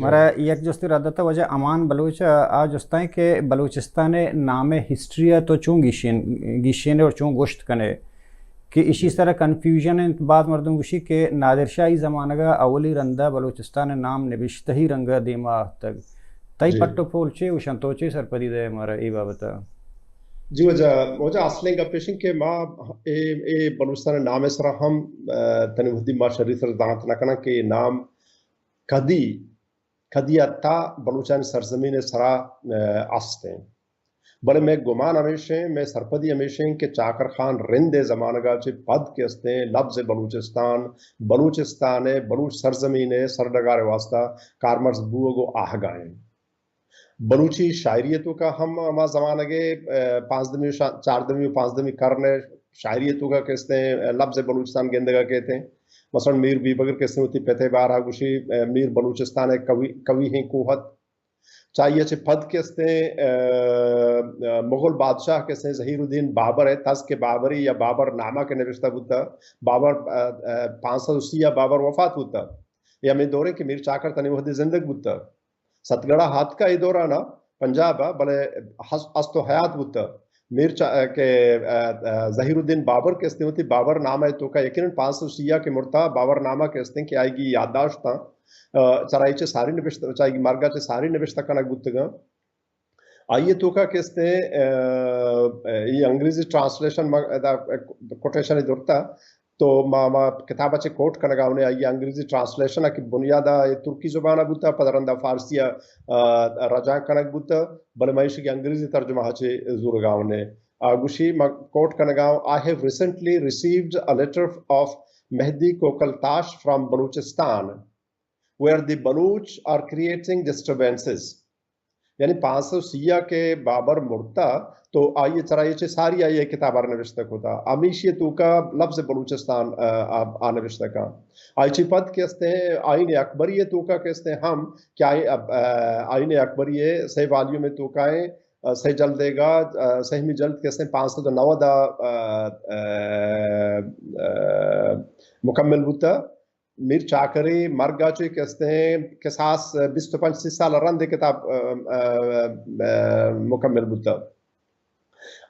مارا یک جستے رد داتا واجہ امان بلوچ ءَ، آ جستاں کہ بلوچستان ءِ نام ءِ ہسٹری ءَ تو چون گیشین، گیشین اور چون گوشت کنے کہ اشی سرا کنفیوژن انت۔ بعض مردم گوشی کہ نادر شاہی زمانگ ءَ اولی رندا بلوچستان ءِ نام نبشتہی رنگ ءَ دیما آتگ۔ تئی پٹ و پول چے گوشن، تو چے سرپدی دے مارا اے بابت ءَ؟ جی واجہ، واجہ اصلیں گپ ایش انت کہ ما اے، اے بلوچستان ءِ نام ءِ سرا ہم، آ، تنی وھدی ما شری سر زانت نہ کناں کہ اے نام کدی، کدی ءَ تا بلوچانی سرزمین ءِ سرا، آ، است انت۔ بلے مئے گمان ہمیش انت، مئے سرپدی ہمیش انت کہ چاکر خان رند ءِ زمانگ ءَ چہ پد کہ استیں لبز بلوچستان، بلوچستان ءِ، بلوچ سرزمین ءِ سرڈگار ءِ واستہ کارمرز بوگ و آہگا انت۔ بلوچی شاعری ءِ توکا ہم ہما زمانگ ءِ، آ، پانزدہمی و شا-، چاردہمی و پانزدہمی کرن ءِ شاعری ءِ توکا کہ استیں، آ، لبز بلوچستان گندگا کیت انت۔ مثلاً میر بیبگر کہ استیں وتی پت ءِ بارہ گوشی، آ، میر بلوچستان ءِ کوی، کوی ہیں کوہت۔ چہ آئی ءَ چہ پد کہ استیں، آ، آ، مغل بادشاہ کہ استیں ظہیر الدین بابر ءِ تزک بابری یا بابر نامہ کہ نبشتہ بوتہ، بابر، آ، آ، پانچ سد و سی ءَ بابر وفات بوتہ۔ اے ہمے دور انت کہ میر چاکر تنی وھدی زندگ بوتہ۔ ستگڑا ہاتکا اے دورانا پنجاب ءَ، بلے ہس-، ہست و حیات بوتہ۔ میر چا-، کہ، آ، آ، ظہیر الدین بابر کہ استیں وتی بابر نامہ ءِ توکا یقیناً پانچ سد و سی ءَ کہ مرتا، بابر نامہ کہ استیں کہ آئی گی یادداشتاں، آ، چرائی چہ ساری نبشتہ، چہ آئی گی مرگا چہ ساری نبشتہ کنگ بوتگاں۔ آئی ءِ توکا کہ استیں، آ، آ، اے انگریزی ٹرانسلیشن ما-، ادا کوٹیشن درتا، تو ما، ما کتاب ءَ چہ کوٹ کنگا اوں، آئی ءِ انگریزی ٹرانسلیشن ءَ کہ بنیاد ءَ اے ترکی زبان ءَ بوتہ، پدا رندا فارسی ءَ، آ، رجانک کنگ بوتہ، بلے ما ایشی کہ انگریزی ترجمہ ءَ چہ زورگا اوں۔ آ گوشی، ما کوٹ کنگا اوں، "I have recently received a letter of Mehdi Kokaltash from Balochistan, where the Baloch are creating disturbances." یعنی پانچ سد و سی ءَ کہ بابر مرتا، تو آئی ءَ چرائی چہ ساری آئی ءَ کتاب ءَ نوشتہ کتا۔ ہمیشی ءِ توکا لبز بلوچستان، آ، آ، آ نوشتہ کا۔ آئی چہ پد کہ استیں آئین اکبری ءِ توکا کہ استیں ہم کہ آئی-، آ، آئین اکبری ءِ سہ والیوم ءِ توکا ایں، آ، سہ جلد ءِ گا، آ، سہمی جلد کہ استیں پانچ سد و نود ءَ، آ، آ، آ، مکمل بوتا۔ میر چاکری مرگا چہ کہ استیں کساس بیست و پنچ سی سال رند کتاب، آ، آ، آ، مکمل بوتا۔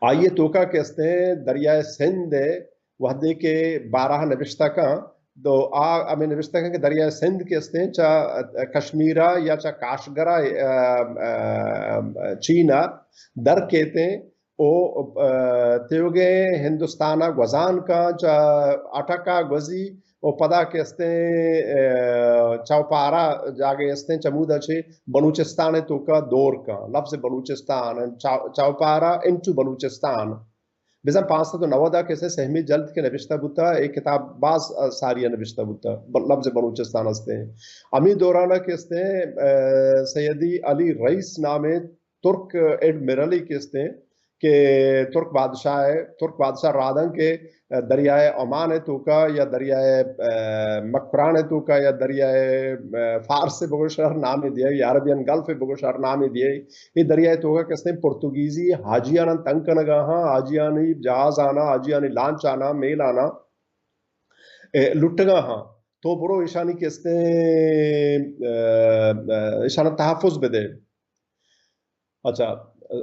آئی ءِ توکا کہ استیں دریائے سندھ ءِ وھدے کہ بارہ نبشتہ کن، تو آ ہمے نبشتہ کن کہ دریائے سندھ کہ استیں چہ کشمیرا یا چہ کاشگرا، آ، آ، چینا در کیتیں، او، آ، تیوگیں ہندوستان ءَ گوزان کاں، چہ اٹک ءَ گوزی، او پدا کہ استیں، آ، چوپارا جاگہے استیں، چمودا چہ بلوچستان ءِ توکا دور کاں۔ لبز بلوچستان، چو-، چوپارا انٹو بلوچستان۔ بزاں پانچ سد و نود ءَ کہ استیں سہمی جلد کہ نبشتہ بوتا، اے کتاب باز، آ، ساری ءَ نبشتہ بوتا، ب-، لبز بلوچستان استیں۔ ہمے دوران ءَ کہ استیں، آ، سیدی علی رئیس نامیں ترک ایڈمرلی کہ استیں کہ ترک بادشاہ ءِ، ترک بادشاہ رادن کہ دریائے عمان ءِ توکا یا دریائے، آ، مکران ءِ توکا یا دریائے، آ، فارس ءِ بگوش ہر نامے دیئے، یا عربین گلف ءِ بگوش ہر نامے دیئے، اے دریائے توکا کہ استیں پرتگیزی حاجیاناں تنگ کنگا ہاں، حاجیانی جہازاناں، حاجیانی لانچاناں، میلاناں، اے، لٹگا ہاں۔ تو برو ایشانی کہ استیں، آ، آ، ایشانا تحفظ بدے۔ اچھا،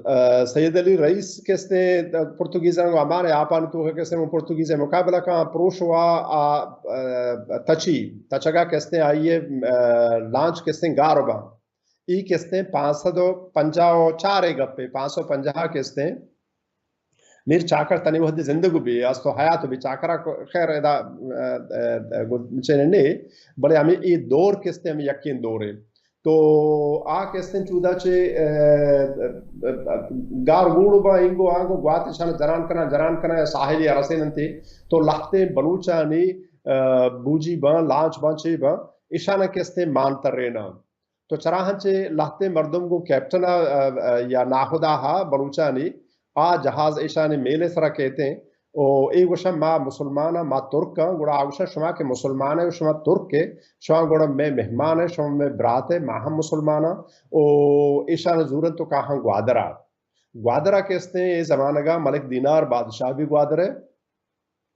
آ، سید علی رئیس کہ استیں پرتگیزاں گوں امان ءِ آپانی توکا کہ استیں پرتگیز ءِ مقابلہ کاں، پروشوا آ، آ، تچی، تچگا کہ استیں آئی ءِ، آ، لانچ کہ استیں گار باں۔ ای کہ استیں پانچ سد و پنجاہ و چار ءِ گپے، پانچ سد و پنجاہ کہ استیں میر چاکر تنی وھدی زندگ بی، است و حیات بی، چاکرا خیر ادا، آ، آ، آ، چے نے، بلے ہمے ای دور کہ استیں ہمے یکیں دورے۔ تو آ کہ استیں چودا چہ، آ، آ، آ، گار ووڑ باں، اینگو آنگو گوات ایشان جنان کناں، جنان کناں یا ساحلی ءَ رسیننتی، تو لہتیں بلوچانی، آ، بوجی باں، لانچ باں، چے باں، ایشان کہ استیں مان تریناں۔ تو چراہاں چہ لہتیں مردم گوں کیپٹن ءَ، آ، آ، یا ناہدا ہا بلوچانی آ جہاز ایشانی میل ءِ سرا کیتیں۔ او اے گوشاں ما مسلمان آں، ما ترک آں، گڑا آ گوشاں شما کہ مسلمان ئے و شما ترک ئے، شما گڑا مئے مہمان ئے، شما مئے برات ئے، ما ہم مسلمان آں۔ او ایشان زورن تو کاہاں گوادرا۔ گوادرا کہ استیں اے زمانگا ملک دینار بادشاہ بھی گوادر ئے۔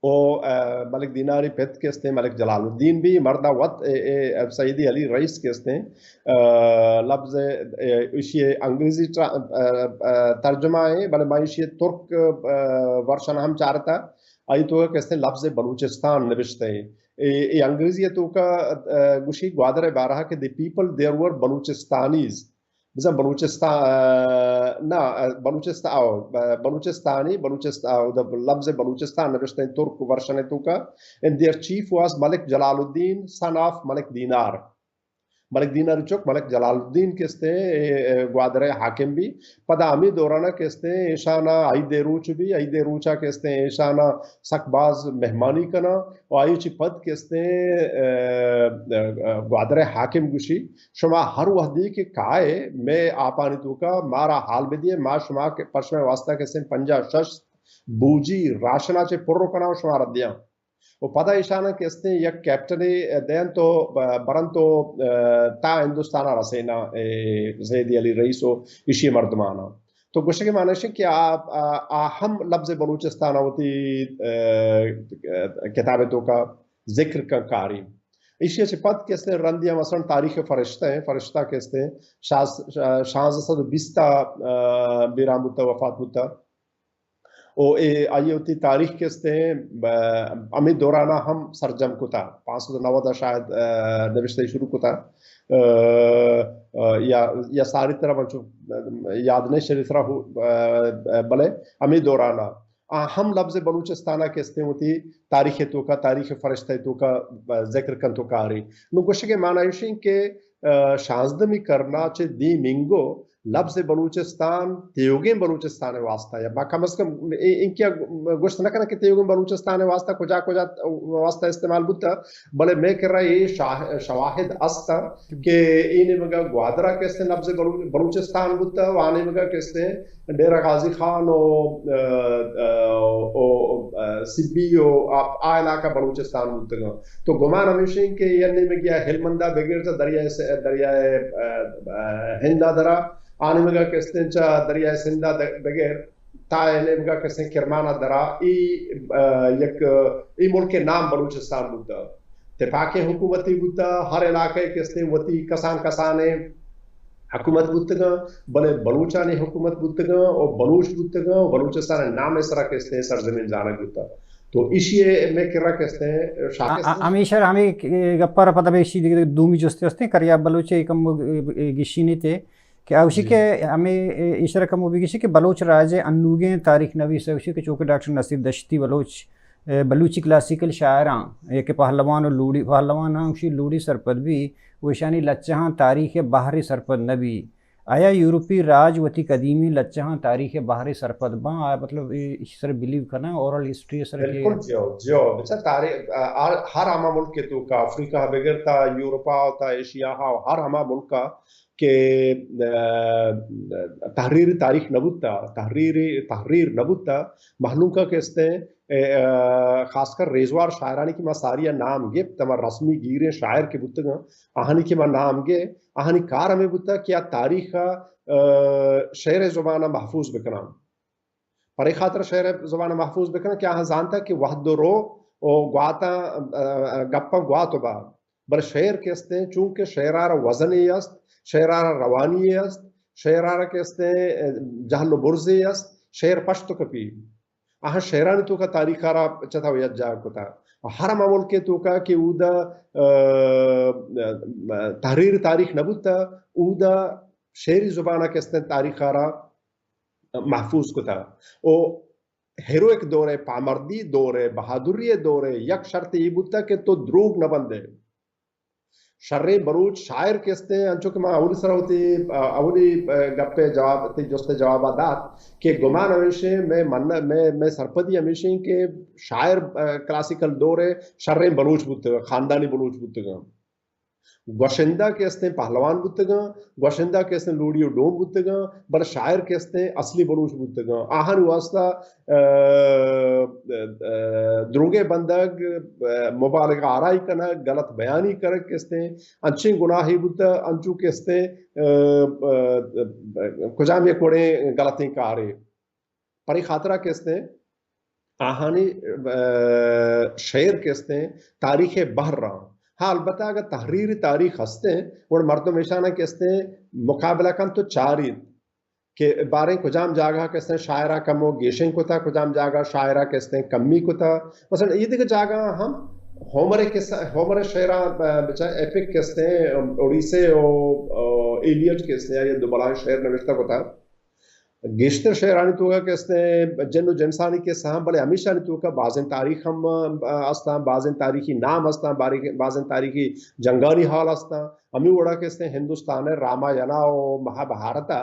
او، ا، ملک دیناری پت کہ استیں ملک جلال الدین بی، مردا وت اے، اے، سیدی علی رئیس کہ استیں، ا، لبز، اے، ایشی انگریزی ٹرا-، ا، ا، ترجمہ ایں، بلے ما ایشی ترک، ا، ورشن ہم چارتا، آئی توکا کہ استیں لبز بلوچستان نبشتہ ایں۔ اے، اے انگریزی توکا، ا، گوشی گوادر بارہا کہ the people there were Balochistanis۔ بزاں بلوچستان، ء، نہ، ء، بلوچستان، او، ب-، بلوچستانی، بلوچستان، او، د-، لبز بلوچستان نبشتہ ایں ترک ورشن توکا۔ And their chief was Malik Jalal Uddin, son of ملک دینار۔ ملک دینار چک ملک جلال الدین کہ استیں، اے، اے، گوادر حاکم بی۔ پدا ہمے دورانا کہ استیں، ایشانا عید روچ بی، عید روچا کہ استیں، ایشانا سک باز مہمانی کناں۔ و آئی چی پد کہ استیں، ء، ء، ء، گوادر حاکم گوشی، شما ہر وہدی کہ کائے، مئے آپانی توکا مارا حال بدیے، ما شما کہ پہ شمئے واسطہ کہ استیں پنجاہ شش بوجی راشنا چہ پر کناں و شمارا دیاں۔ و پدا ایشانا کہ استیں یک کیپٹنے دینت و ب-، برنت و، ء، تا ہندوستانا رسینا، اے، سیدی علی رئیس و ایشی مردمانا۔ تو گوشگ معنی اش کہ آ، آ، آ ہم لبز بلوچستان وتی، ء، ء، کتاب توکا ذکر کن کاری۔ ایشی چہ پد کہ استیں رندی ہم مثلاً تاریخ فرشتہ ایں، فرشتہ کہ استیں شاز-، شا-، شانزدہ سد و بیست ء، ء، بیران بوتا، وفات بوتا۔ او اے آئی وتی تاریخ کہ استیں، ب-، ہمے دورانا ہم سرجم کتا، پانچ سد و نود ء شاید، ء، نبشتہ شروع کتا۔ ء، ء، یا، یا ساری طرح من چو یاد نہیں شری طرح ہو، ء، ء، بلے ہمے دورانا آ ہم لبز بلوچستان ء کہ استیں وتی تاریخ ء توکا، تاریخ فرشتہ ء توکا ذکر کنت و کاری۔ نو گوشگ ء معنی ایش انت کہ، ء، شانزدہمی کرنا چہ دیم انگو لبز بلوچستان تیوگیں بلوچستان ء واسطہ یا ما کم از کم اے-، اینکہ گوشت نہ کناں کہ تیوگیں بلوچستان ء واسطہ کجا کجا واسطہ استعمال بوتا، بلے مئے کرا اے شاہ-، شواہد است کہ اے نیمگا گوادرا کہ استیں لبز بلو-، بلوچستان بوتا و آ نیمگا کہ استیں ڈیرہ غازی خان و، ء، ء، و، ء، سبی و آ، آ علاقہ بلوچستان بوتگاں۔ تو گمان ہمیش انت کہ یک نیمگیا ہلمندا بگر چہ دریائے س-، دریائے، ء، ء، ہندا درا، آ نیمگا کہ استیں چہ دریائے سندھا د-، بگر تا اے نیمگا کہ استیں کرمانا درا، ای، ء، یک، ای ملک نام بلوچستان بوتا۔ تپاکیں حکومتے بوتا، ہر علاقہ کہ استیں وتی کسان کسانیں حکومت بوتگاں، بلے بلوچانی حکومت بوتگاں و بلوچ بوتگاں و بلوچستان نام سرا کہ استیں سرزمین زانگ بوتا۔ تو ایشی مئے کرا کہ استیں شاخص آ، آ، ہمیشہ ہمیں گپا را پدا بہ ایشی دگہ دومی جستے ہستیں، کریاب بلوچ ء کم گشینی تے کہ آ گوشی جی۔ کہ ہمیں ایشرا کمو بگشی کہ بلوچ راج ء انوگیں تاریخ نویس ء گوشی کہ چونکہ ڈاکٹر نصیر دشتی بلوچ، ء، بلوچی کلاسیکل شاعراں یا کہ پہلوان و لوڑی، پہلوان ہم گوشی لوڑی سرپد بی و ایشانی لچہاں تاریخ ء بحر سرپد نہ بی۔ آیا یورپی راج وتی قدیمی لچہاں تاریخ ء بحر سرپد باں؟ آیا مطلب اے، ایشی سر بلیو کناں، اورل ہسٹری سر کہ بالکل جیو، جیو۔ بچا تاریخ، آ، ہر، ہر ہما ملک کے توکا افریقہ بگر تا یورپا تا ایشیا ہا ہر ہما ملکا کہ، ء، تحریر تاریخ نہ بوتا، تحریر، تحریر نہ بوتا، مہلوکا کہ استیں، ء، ء، خاص کر ریزوار شاعرانی کہ ما ساری نام گپت، ہما رسمی گیریں شاعر کہ بوتگاں، آہانی کہ ما نام گے، آہانی کار ہمیں بوتا کہ آ تاریخ ء، ء، شعر زبان محفوظ بکناں۔ پرے خاطر شعر زبان محفوظ بکناں کہ آہاں زانتا کہ وہد و رو و گواتاں، ء، ء، گپاں گوات و با۔ بلے شعر کہ استیں، چونکہ شعرا را وزنے است، شعرا را روانی است، شعرا را کہ استیں، ء، جہل و برزے است، شعر پشت کپی۔ آہاں شعرانی توکا تاریخ را چتا و یکجاہ کتا۔ ہر ہما ملک توکا کہ اودا، ء، ء، تحریر تاریخ نہ بوتا، اودا شعری زبان کہ استیں تاریخ را محفوظ کتا۔ او ہیروئک دور ء، پامردی دور ء، بہادری دور ء یک شرط ای بوتا کہ تو دروگ نہ بندے۔ شریں بلوچ شاعر کہ استیں، انچو کہ ما اولی سرا وتی، ا، اولی، ا، گپ ء جواب، تئی جست ء جواب ء دات کہ گمان ہمیش ایں، مئے من، مئے، مئے سرپدی ہمیش ایں کہ شاعر، ا، کلاسیکل دور ء شریں بلوچ بوتگ، خاندانی بلوچ بوتگاں۔ گوشندہ کہ استیں پہلوان بوتگاں، گوشندہ کہ استیں لوڑی و ڈوم بوتگاں، بلے شاعر کہ استیں اصلی بلوچ بوتگاں۔ آہانی واسطہ ء، ء، دروگے بندگ، ء، مبالغہ آرائی کنگ، غلط بیانی کرگ کہ استیں، انچیں گناہے بوتہ، انچو کہ استیں، ء، ء، ء، کجام یک وڑیں غلطیں کارے۔ پرے خاطرا کہ استیں، آہانی شعر کہ استیں تاریخ بحر رہا۔ ہاں، البتہ اگر تحریر تاریخ ہستیں، گڑا مردم ایشاناں کہ استیں مقابلہ کن تو چاریت کہ باریں کجام جاگہ کہ استیں شاعرہ کمو گیشیں کتا، کجام جاگہ شاعرہ کہ استیں کمی کتا۔ مثلاً یہ دیگہ جاگہ ہم ہومر قصہ، ہومر شعرہ بچا ایپک کہ استیں اوڈیسے و ایلیٹ کہ استیں، یہ دو بلائیں شعر نوشتہ کتا۔ گیشتر شعرانی توکا کہ استیں جن و جنسانی قصہ ہم، بلے ہمیشانی توکا بازیں تاریخ ہم استاں، بازیں تاریخی نام استاں، بازیں تاریخی جنگانی حال استاں۔ ہمی وڑا کہ استیں ہندوستان راماینا و مہابھارتا،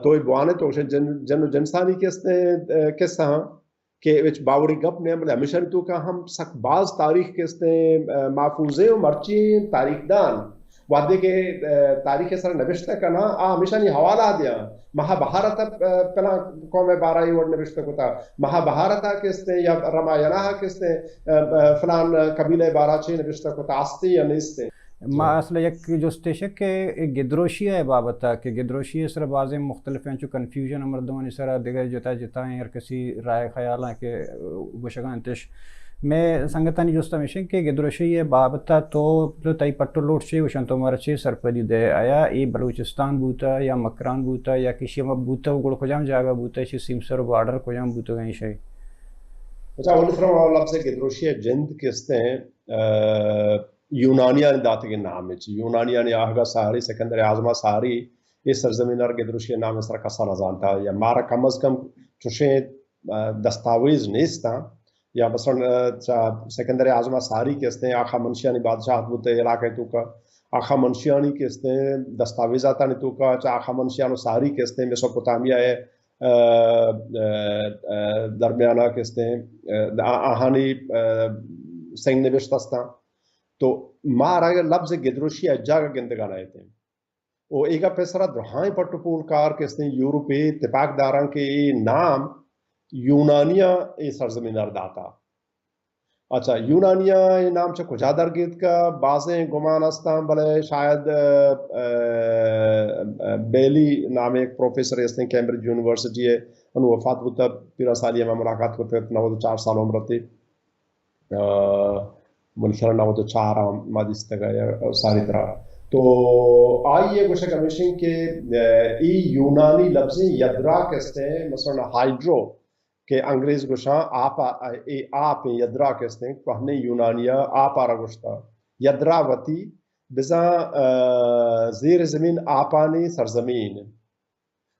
تو بوانے تو جن، جن و جنسانی کہ استیں قصہ ہم کہ وچ باوڑی گپ نہ، بلے ہمیشانی توکا ہم سک باز تاریخ کہ استیں محفوظیں و مرچی تاریخ دان وہدے کہ تاریخ سر نبشتہ کنا، آ ہمیشانی حوالہ دیاں۔ مہابھارت پلاں قوم بارہ ای وڑ نبشتہ کتا، مہابھارت کہ استیں یا راماینا کہ استیں فلان قبیلہ بارہ چے نبشتہ کتا، استیں یا نیستیں۔ ما اصل یک جستش کہ گدروشی ء بابت ء کہ گدروشی ء سر بازیں مختلف انچو کنفیوژن مردمانی سر دگہ جتا جتا ہیں، ہر کسی رائے خیالاں کہ گوشگاں انتش۔ میں سنگتانی جست ہمیش کہ گدروشی ء بابت ء تو، تو تئی پٹ و لوٹ چے گوشن، تو مارا چے سرپدی دے؟ آیا اے بلوچستان بوتا یا مکران بوتا یا کشی ہم بوتا، گڑ کجام جاگہ بوتا، چی سیمسر و بارڈر کجام بوتا گئیں شے؟ اچھا، اول سر لفظ گدروشی ء جند کہ استیں یونانیانی داتگیں نام چی، یونانیانی آہگا ساری، سکندر اعظم ساری، اے سرزمین ار گدروشی نام سر کسا نہ زانتا، یا مارا کم از کم چوشیں دستاویز نیستاں۔ یا مثلاً سکندر اعظم ساری کہ استیں آخا منشیانی بادشاہت بوتے علاقہ توکا، آخا منشیانی کہ استیں دستاویزاتانی توکا چا آخا منشیانو ساری کہ استیں میسوپوتامیا ہے درمیانا کہ استیں آہانی سنگ نبشت استاں۔ تو مارا لفظ گدروشی ء جاگہ گندگا نہ اتیں۔ و ایگا پیسرا درہائیں پٹ و پول کار کہ استیں یورپی تپاک داراں کہ اے نام یونانیاں اے سرزمین ار داتا۔ اچھا، یونانیاں اے نام چہ کجا در گیت کا؟ بازیں گمان استاں، بلے شاید بیلی نام ایک پروفیسر استیں کیمبرج یونیورسٹی ہے، انو وفات بوتا، پیرا سالی ہم ملاقات کرتے، نود و چار سال عمر تھی۔ من خیال نود و چار ما دیستگ یا ساری طرح۔ تو آئی گوشگ ہمیشیں کہ ای یونانی لفظیں یدرا کہ استیں، مثلاً ہائیڈرو کہ انگریز گوشاں آپ، اے آپ یدرا کہ استیں، کوہنیں یونانیا آپ آرا گوشتا۔ یدرا وتی بزاں زیر زمین آپانی سرزمین۔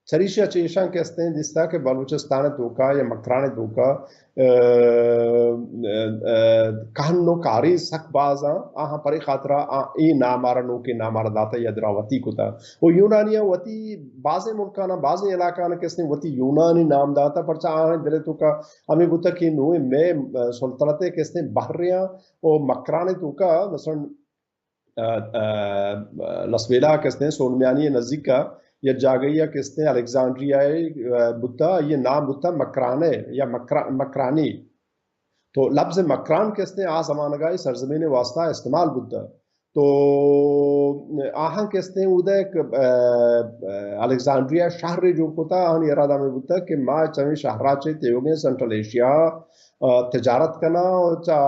چریشی ء چہ ایشاں کہ استیں دیستا کہ بلوچستان ء توکا یا مکران ء توکا کہن و کاری سک باز آں، آہاں پرے خاطرا آ اے نام آرا نوکیں نام آرا داتا یا دراوتی کتا۔ و یونانیاں وتی بازیں ملکاناں، بازیں علاقاناں کہ استیں وتی یونانی نام داتا، پرچا آہاں دل ء توکا ہمیں بوتا کہ نوئیں مئے سلطنت ء کہ استیں بحریاں و مکران ء توکا مثلاً لسبیلا کہ استیں سون میانی نزیکا یا جاگہی کہ استیں الیگزانڈریا بوتا، یہ نام بوتا مکرانے یا مکرانی۔ تو لفظ مکران کہ استیں آ زمانگا سرزمین واسطہ استعمال بوتا۔ تو آہاں کہ استیں اود ء الیگزانڈریا شہر جوڑ کتا، آہانی ارادہ میں بوتا کہ ما چمے شہرا چے تیوگیں سنٹرل ایشیا تجارت کناں و چہ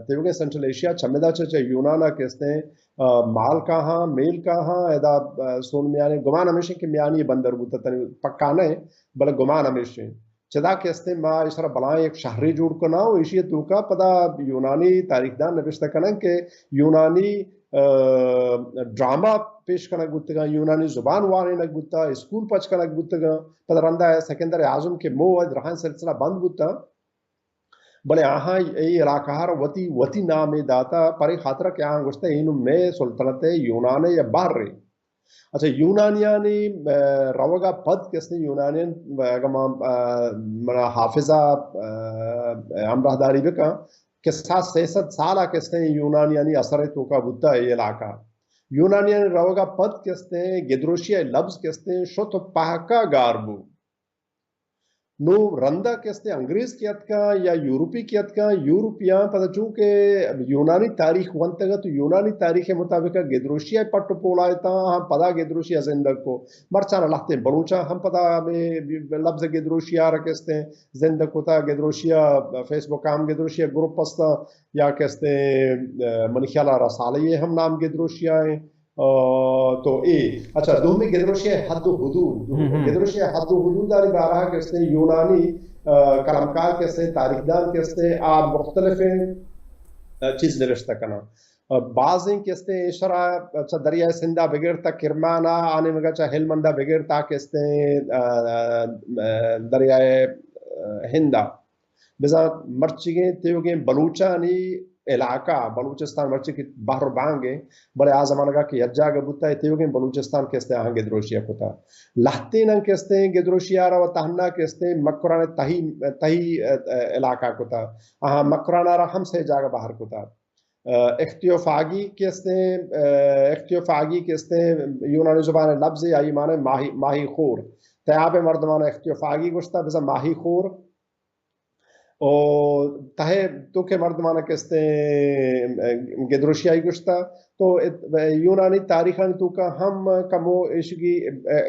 تیوگیں سنٹرل ایشیا چمیدا چہ چہ یونانا کہ استیں مال کاہاں، میل کاہاں، ادا سون میانے گمان ہمیش کہ میانی بندر بوتا، تنی پکا نہ، بلے گمان ہمیش۔ چدا کہ استیں ما اشرا بلائیں ایک شہری جوڑ کناں و ایشی توکا پدا یونانی تاریخ دان نبشتہ کنن کہ یونانی ڈرامہ پیش کنگ بوتگاں، یونانی زبان وانینگ بوتا، اسکول پچ کنگ بوتگاں۔ پدا رندا سکندر اعظم کہ مو درہائیں سلسلہ بند بوتا، بلے آہاں اے علاقہ ء را وتی، وتی نامے داتا، پرے خاطر کہ آہاں گوشتا اینو مئے سلطنت ء یونان ء یا بحر ء۔ اچھا، یونانیانی روگا پد کسے یونانیان، اگاں ما منا حافظہ ہمراہ داری بکاں کہ سا سے سد سالا کسے یونانیانی اثر توکا بوتا اے علاقہ۔ یونانیانی روگا پد کسے گدروشی ء لفظ کسے شت و پہکا گار بو۔ نو رندا کہ استیں انگریز کہ اتکاں یا یورپی کہ اتکاں، یورپیاں پدا چونکہ یونانی تاریخ ونتگ ات، یونانی تاریخ مطابق گدروشی ء پٹ و پولا اتاں، ہم پدا گدروشی ء زندگ کو۔ مرچاں لہتیں بلوچاں ہم پدا ہمے لفظ گدروشی ء را کہ استیں زندگ کتا، گدروشی ء فیس بک ء ہم گدروشی ء گروپ استاں یا کہ استیں، منی خیال ء رسالے ء ہم نام گدروشی ء ایں۔ آ، تو اے، اچھا، دومی گدروشی ء حد و حدود۔ ہم، ہم۔ گدروشی ء حد و حدودانی بارہ ء کہ استیں یونانی، آ، قلمکار کہ استیں، تاریخ دان کہ استیں، آ مختلفیں، آ، چیز نوشتہ کناں۔ آ، بازیں کہ استیں ایشرا، اچھا، دریائے سندھ ء بگر تا کرمان ء، آ نیمگا چہ ہلمند ء بگر تا کہ استیں، آ، آ، دریائے، آ، ہند ء۔ بزاں مرچیگیں تیوگیں بلوچانی علاقہ، بلوچستان مرچی کہ بحر و بانگ ء، بلے آ زمانگا کہ یک جاگہ بوتا، اے تیوگیں بلوچستان کہ استیں آہاں گدروشی ء کتا۔ لہتیناں کہ استیں گدروشی ء را و تہنا کہ استیں مکران تہی، تہی، ا، ا، علاقہ کتا۔ آہاں مکران ء را ہم سے جاگہ بہر کتا۔ ا، اختیوفاگی کہ استیں، ا، اختیوفاگی کہ استیں یونانی زبان ء لبزے، آئی معنی ماہی، ماہی خور۔ تیاب ء مردمان اختیوفاگی گوشتا، بزاں ماہی خور۔ و تہے توکے مردمانا کہ استیں گدروشیائی گوشتا، تو ات-، یونانی تاریخانی توکا ہم کمو ایشگی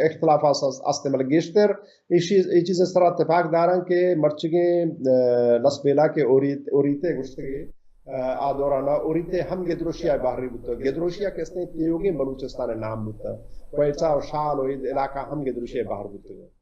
اختلاف است، است، بلے گیشتر ایشی، اے چیز سرا اتفاق داراں کہ مرچگیں، ا، لسبیلا کہ اوریت-، اوریتے گوشتگے، ا، آ دورانا اوریتے ہم گدروشیا بہری بوتا۔ گدروشیا کہ استیں تیوگیں بلوچستان نام بوتا۔ کوئٹہ و شال و اے علاقہ ہم گدروشیا بہر بوتا۔